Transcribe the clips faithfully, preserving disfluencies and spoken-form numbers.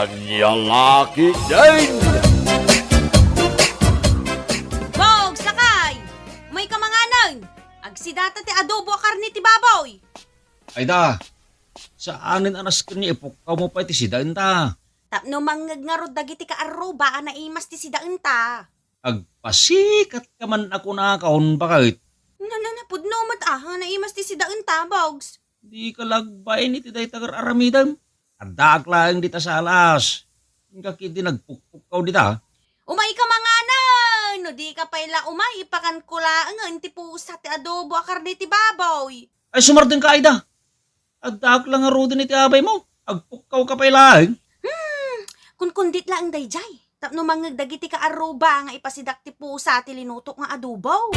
Ania la ketdin? Bog, sakay! May kamanganan! Agsidata ti adobo a karne ti baboy! Ay da, saanen a nasken nga ipukkawmo pay ti sidaenta. Tapno mangngeg ngarud dagiti kaarruba a naimas ti sidaenta. Agpasikatka man a kunakon, baket. Na, na, na, pudno met a, naimas ti sidaenta, Bogs. Dika la agbain iti dayta nga ar-aramidem. Addaak laeng dita sa alas. Inka ketdi nagpukpukkaw dita. Umayka manganen! No dika pay la umay, ipakanko laengen ti pusa ti adobo a karne ti baboy. Ay, sumardengka, Aida. Addaak la ngaruden iti abaymo. Agpukkawka pay laeng. Hmm, kunkundit laeng daydiay. Tapno mangngeg dagiti kaarruba nga ipasidak ti pusa ti linutok nga adobo.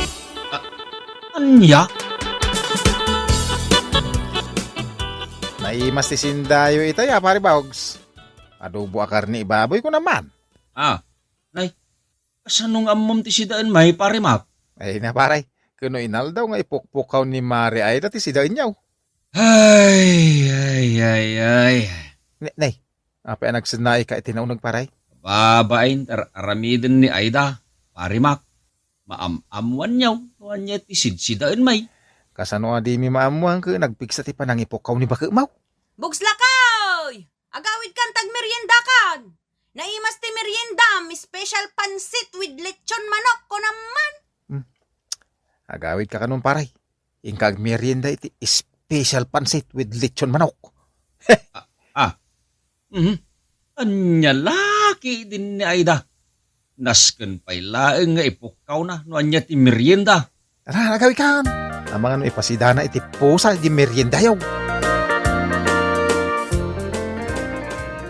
A-, ania? Naimas ti sindayo itay a, Pare Bogs. Adobo a karne ibaboy ko naman. Ah, nay, kasano nga ammom ti sidaen may, Pare Mac? Ay na, pare. Kuno inaldaw nga ipukpukaw ni Mare Aida ti sidaenyo. Ay, ay, ay, ay. Ne-, nay, apay a nagsennaika iti nauneg, pare? Babain, ar-, aramiden ni Aida, Pare Mac. Maam-ammuanyo no ania ti sidsidaen may. Kasano a dimi maammuan ket nagpigsa ti panangipukkaw ni baketmo? Bogs, lakay! Agawidkan ta agmeriendakan! Naimas ti meriendam, special pansit with lechon manok, kunam man! Hmm. Agawidka kanon, pare. Inka agmerienda iti special pansit with lechon manok. Ah, ah. Mhm. Ania la ketdin ni Aida? Nasken pay laeng nga ipukkawna no ania ti merienda. Tara, agawidkan. Amangan no ipasidana iti pusa ti meriendayo.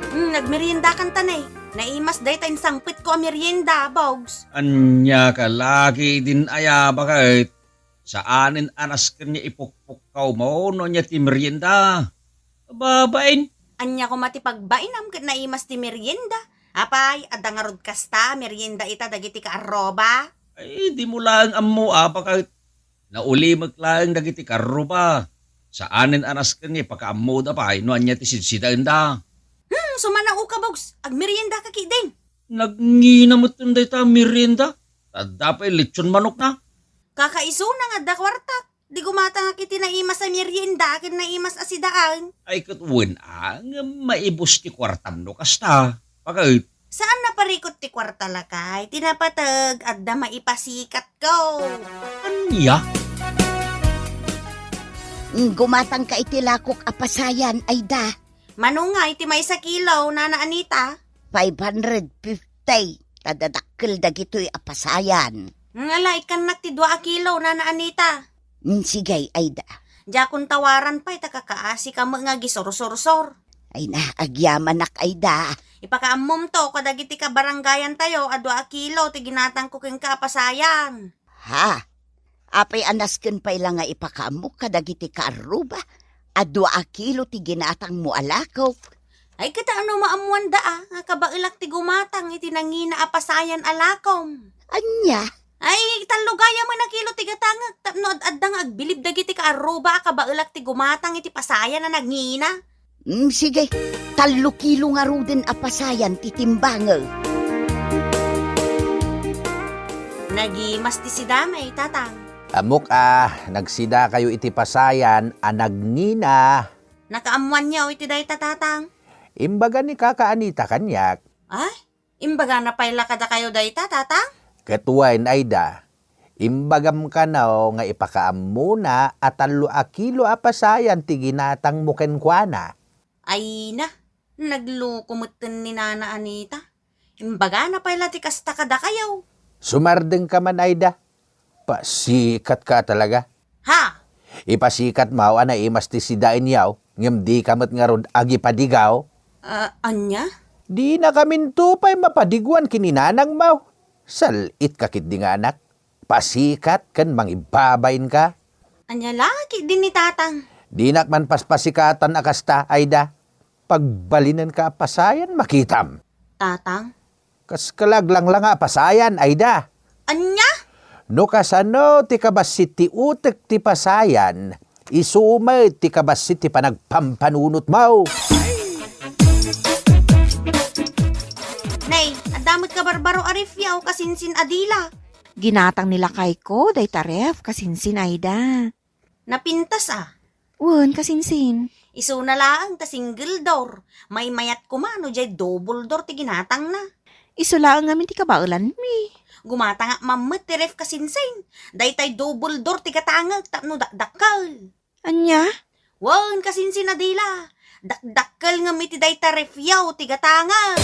Hmm, nagmeriendakan ta ne. Naimas dayta insangpetko a merienda, Bogs. Ania ka la ketdin aya, baket? Saanen a nasken nga ipukpukkawmo no ania ti merienda. Babain. Ania koma ti pagbainam ket naimas ti merienda? Apay, adda ngarud kasta merienda ita dagiti kaarruba? Ay, dimo laeng ammo, a, baket. Naulimek laeng dagiti kaarruba. Saanen a nasken nga ipakaammoda pay no ania ti sidsidaenda. Hmm, sumanaoka, Bogs. Agmeriendaka ketdin. Nagngina metten dayta a merienda. Adda pay lechon manokna. Kakaisuna nga adda kuartak. Di gumatangak iti naimas a merienda ken naimas a sidaan. Ay, ket wen a, ngem maibus ti kuartam no kasta. Baket. Saan a parikut ti kuarta, lakay. Ti napateg, adda maipasikatko. Ania? Gumatangka iti lakok a pasayan, Aida. Mano ngay ti maysa kilo, Nana Anita? Five hundred fifty. Ta dadakkel dagitoy a pasayan. Ngala, ikkannak ti dua a kilo, Nana Anita. Mm, sige, Aida. Diakon tawaran pay ta kakaasika met nga agisursursor. Ay na, agyamanak, Aida. Ipakaammomto kadagiti kabarangayantayo a dua a kilo ti ginatangko kenka a pasayan. Ha? Apay a nasken pay la nga ipakaammok kadagiti kaarruba a dua a kilo ti ginatangmo a lakok? Ay, ket no maammoanda a, nga kabaelak ti gumatang iti nangina a pasayan a lakom. Ania? Ay, tallo gayam a kilo ti gatangek tapno ad-adda nga agbilib dagiti kaarruba a kabaelak ti gumatang iti pasayan a nangina. Mm, sige. Tallo kilo ngaruden a pasayan ti timbangek. Nagimas ti sidamay, Tatang. Ammok a, nagsidakayo iti pasayan a nangina. Nakaammoanyo iti dayta, Tatang? Imbaga ni Kaka Anita kaniak. Ay, imbagana pay la kadakayo dayta, Tatang? Ket wen, Aida, imbagam kano nga ipakaammona a tallo a kilo a pasayan ti ginatangmo kenkuana. Ay na, nagloko metten ni Nana Anita. Imbagana pay la ti kasta kadakayo. Sumardengka man, Aida. Pasikatka talaga. Ha? Ipasikatmo a naimas ti sidaenyo, ngem dika met ngarud agipadigaw. Ah, ania? Dinakaminto pay mapadiguan ken ni nanangmo. Sal-itka ketdi nga anak. Pasikat ken mangibabainka. Ania la ketdi ni Tatang? Dinak man paspasikatan a kasta, Aida. Pagbalinenka a pasayan, makitam. Tatang? Kaskala aglanglanga a pasayan, Aida. Ania? No kasano ti kabassit ti utek ti pasayan, isu met ti kabassit ti panagpampanunotmo. met kabarbaro a refyaw, kasinsin a dila. Ginatang ni lakayko dayta ref, kasinsin, Aida. Napintas a. Wen, kasinsin. Isuna laeng ta single door. Maymayat koma no jay double door ti ginatangna. Isu laeng ngamin ti kabaelanmi. Gumatangak man met ti ref, kasinsin. Daytay double door ti gatangek tapno dakdakkel. Ania? Wen, kasinsin a dila. Dakdakkel ngem iti dayta refyaw ti gatangek.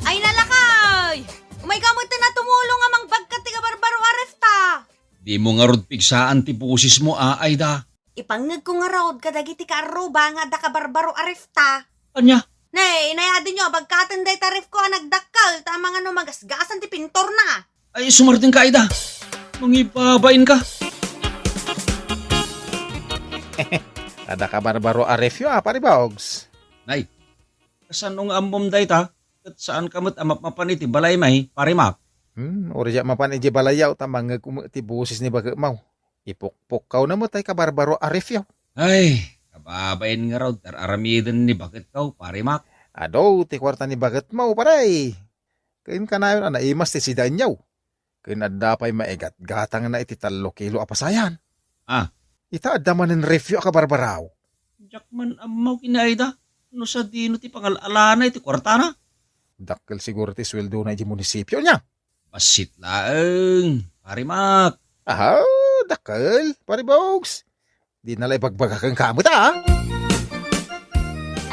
Ay, nalakay! Umayka met a tumulong a mangbagka ti kabarbaro a refta. Dimo ngarud pigsaan ti bosesmo, a, Aida. Ipangngegko ngarud kadagiti kaarruba nga adda kabarbaro a refta. Ania? Ne, inayadenyo a bagkaten dayta refko a nagdakkel ta amangan no magasgasan ti pintorna. Ay, sumardengka, Aida. Mangibabainka. Adda kabarbaro a refyo, a, Pari Bogs. Nay, kasano nga ammom dayta? Ket saanka met a mapmapan iti balaymi, Pari Mac? Hmm, uray diak mapan iti balayyo ta mangngegko met ti boses ni bagekmo. Ipukpukkawna met ay kabarbaro a refyo. Ay, kababain ngarud ti ar-aramiden ni baketko, Pari Mac. Adu ti kuarta ni baketmo, pare. Ken kanayon a naimas ti sidaenyo. Ken adda pay maigatgatangna iti tallo kilo a pasayan. Ah. Ita adda manen refyo a kabarbaraw. Diak man ammo ken ni Aida no sadino ti pangal-alana iti kuartana. Dakkel siguro ti sueldona iti munisipio nia. Bassit laeng, Pari Mac. Aha, dakkel, Pari Bogs. Di na la ibagbaga kenka met, a.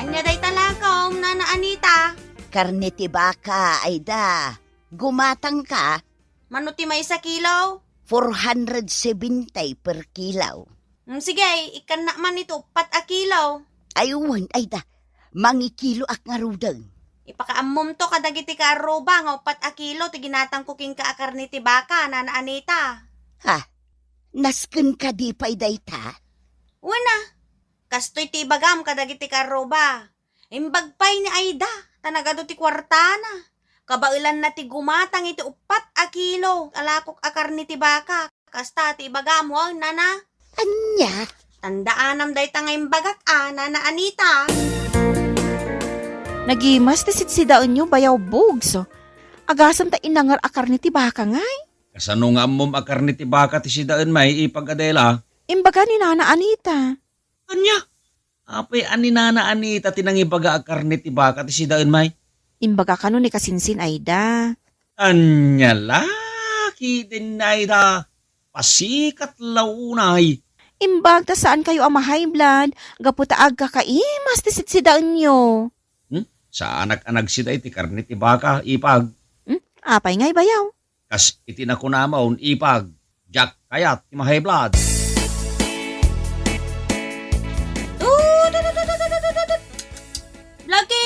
Ania dayta lakom, Nana Anita? Karne ti baka, Aida. Gumatangka? Mano ti maysa kilo? Four hundred seventy per kilo. Mm, sige, ikkannak man iti uppat a kilo. Ay, wen, Aida. Mangikiloak ngaruden. Ipakaammomto kadagiti kaarruba nga uppat a kilo ti ginatangko kenka a karne ti baka, Nana Anita. Ha? Nasken kadi pay dayta? Wen a. Kastoy ti ibagam kadagiti kaarruba. Imbag pay ni Aida, ta nagadu ti kuartana. Kabaelanna ti gumatang iti uppat a kilo a lakok a karne ti baka. Kasta ti ibagam, wen, Nana? Ania? Tandaanam dayta nga imbagak a, Nana Anita. Nagimas ti sitsidaenyo, Bayaw Bogs. Agasem ta inangar a karne ti baka ngay? Kasano nga ammom a karne ti baka ti sidaenmi, Ipag Adela? Imbaga ni Nana Anita. Ania? Apay a ni Nana Anita ti nangibaga a karne ti baka ti sidaenmi? Imbaga kano ni kasinsin Aida. Ania la, kidin Aida. Pasikat la unay. Imbag ta saankayo a ma-high blood, gapu ta agkakaimas ti sitsidaenyo. Hmm? Saanak a nagsida iti karne ti baka, Ipag. Hmm? Apay ngay, Bayaw? Kas iti nakunamon, Ipag, diak kayat ti ma-high blood. Tututututututututut. Laki!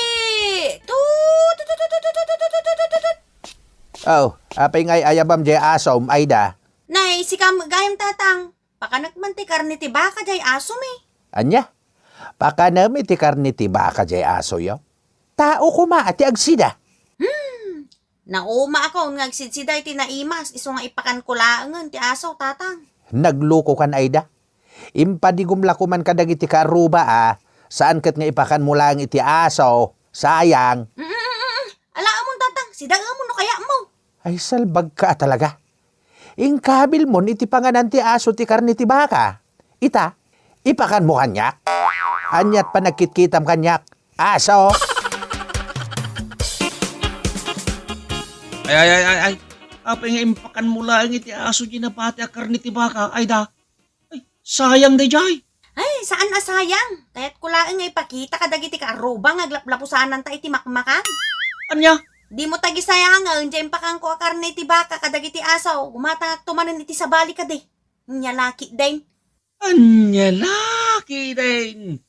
Tutututututututututut. Oh, apay ngay ayabam jay asom, Aida? Nay, sika met gayam, Tatang. Pakanek man ti karne ti baka jay asomi. Ania? Pakanem iti karne ti baka jay asoyo? Tao koma ti agsida. Hmm. Naumaakon nga agsidsida iti naimas, isu nga ipakanko laengen ti aso, Tatang. Naglukokan, Aida. Impadigom la koman kadagiti kaarruba a, saan ket nga ipakanmo laeng iti aso. Sayang. Mm, mm, mm, mm. Alaemon, Tatang, sidaemon no kayatmo. Ay, salbagka a talaga. Inkabilmon iti panganan ti aso ti karne ti baka. Ita, ipakanmo kaniak? Aniat panagkitkitam kaniak, aso? Ay, ay, ay, ay, ay. Apay nga impakanmo laeng iti aso diay nabati a karne ti baka, Aida? Ay, sayang daydiay. Ay, saan a sayang. Kayatko laeng nga ipakita kadagiti kaarruba nga aglaplapusananta iti makmakan. Ania? Dimo tagisayangen diay impakanko a karne ti baka kadagiti aso. Gumatangakto manen iti sabali kadi. Ania la ketdin. Ania la ketdin.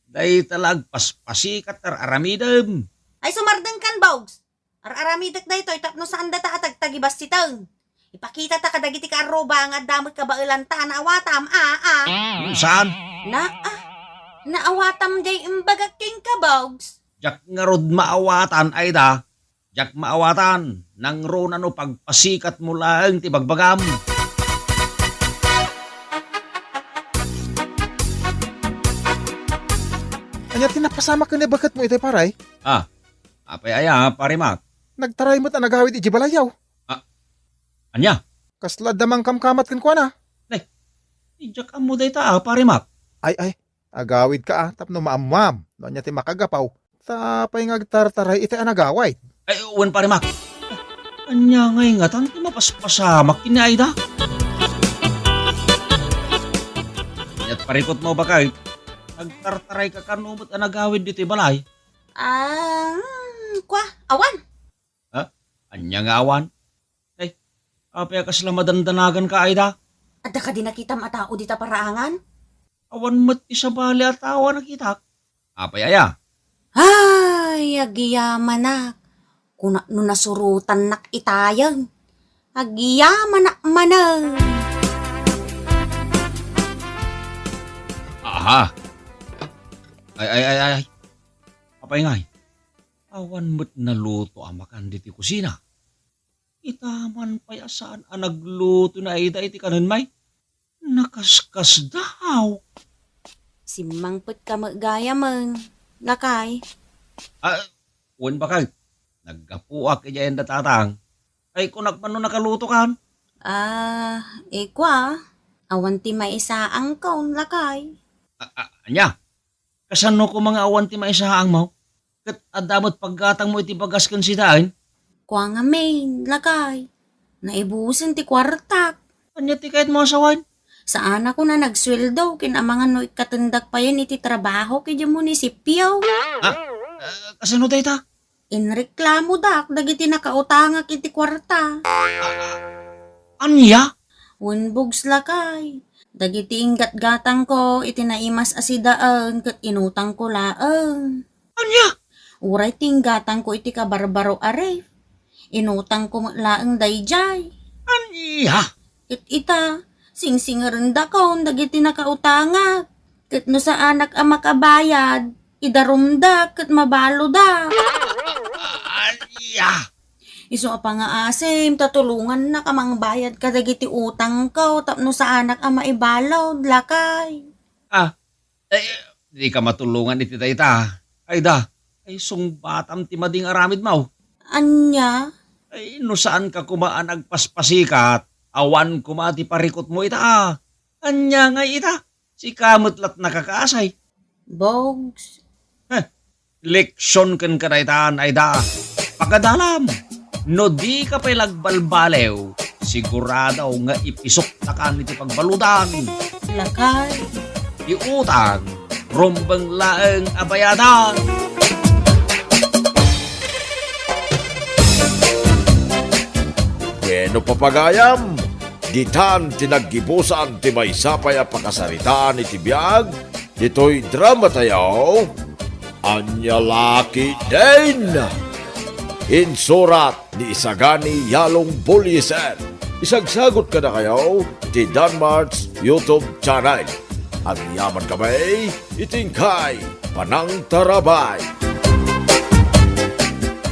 Dayta la agpaspasikat ti ar-aramidem. Ay, sumardengkan, Bogs. Ar-aramidek daytoy tapno saandata a tagtagibassiten. Ipakitata kadagiti kaarruba nga adda met kabaelanta a naawatam, a, a. Hmm, saan? Na, a. Naawatam diay imbagak kenka, Bogs. Diak ngarud maawatan, Aida. Diak maawatan. Nangruna no pagpasikatmo laeng ti bagbagam. Ania ti napasamak ken ni baketmo itay, pare? Ah, apay aya, Pare Mac? Nagtaray met a nagawid idiay balayyo. Ah, ania? Kasla adda mangkamkamat kenkuana. Nay, diak ammo dayta, ah, Pare Mac. Ay, ay, agawidka, ah, tapno maammoam no ania ti makagapu. Ta apay nga agtartaray itay a nagawid? Ay, wen, Pare Mac. Ania ngay ngatan ti mapaspasamak ken ni Aida? Ket parikutmo, baket, agtartarayka kano met a nagawid ditoy balay? Ah, hmm, kua, awan. Ha? Ania nga awan? Ay, apay a kasla madandanaganka, Aida? Adda kadi nakitam a tao dita paraangan? Awan met ti sabali a tao a nakitak. Apay aya? Ay, agyamanak. Kuna no nasurotannak itayen. Agyamanak manen. Aha. Ay, ay, ay, ay. Apay ngay? Awan met naluto a makan ditoy kusina. Ita man pay a saan a nagluto ni Aida iti kanen, may? Nakaskasdaaw. Simmangpetka met gayamen, lakay. Ah, wen, baket. Naggapuak idiayen da tatang. Ay, kunak man no nakalutokan. Ah, ikua, awan ti maisaangkon, lakay. Ah, ah, ania? Kasano koma nga awan ti maisaangmo? Ket adda met paggatangmo iti bagas ken sidaen? Kua ngamin, lakay. Naibusen ti kuartak. Ania ti kayatmo a sawen? Saanakon a nagsueldo ken amangan no ikkatendak payen iti trabahok idiay munisipio. Ha? Ah, kasano dayta? Inreklamodak dagiti nakautangak iti kuarta. Ania? Wen, Bugs, lakay. Dagiti inggatgatangko iti naimas a sidaen ket inutangko laeng. Ania? Uray ti inggatangko iti kabarbaro a ref, inutangko met laeng daydiay. Ania? Ket ita, singsingerendakon dagiti nakautangak. Ket no saanak a makabayad, idarumdak ket mabalodak. Ania? Isu a pangngaasim ta tulongannak a mangbayad kadagiti utangko tapno saanak a maibalud, lakay. Ah, eh, dika matulongan iti dayta. Aida, ay sungbatam ti madi nga aramidmo. Ania? Ay, no saanka koma a nagpaspasikat, awan koma ti parikutmo ita. Ania ngay ita? Sika met la't nakakaasay. Bogs. Heh, leksion kenka dayta, Aida. Pagadalam, no dika pay nagbalbaliw, sigurado nga ipisuktakan iti pagbaludan. Lakay. Ti utang, rumbeng laeng a bayadan. Bueno, papagayam, ditan ti naggibusan ti maysa pay a pakasaritaan iti biag ditoy dramatayo, Ania La Ketdin. Insurat ni Isagani Yalong Bullieser. Isagsagot kadakayo ti Danmart's YouTube channel. Agyamankami iti inkay panangtarabay.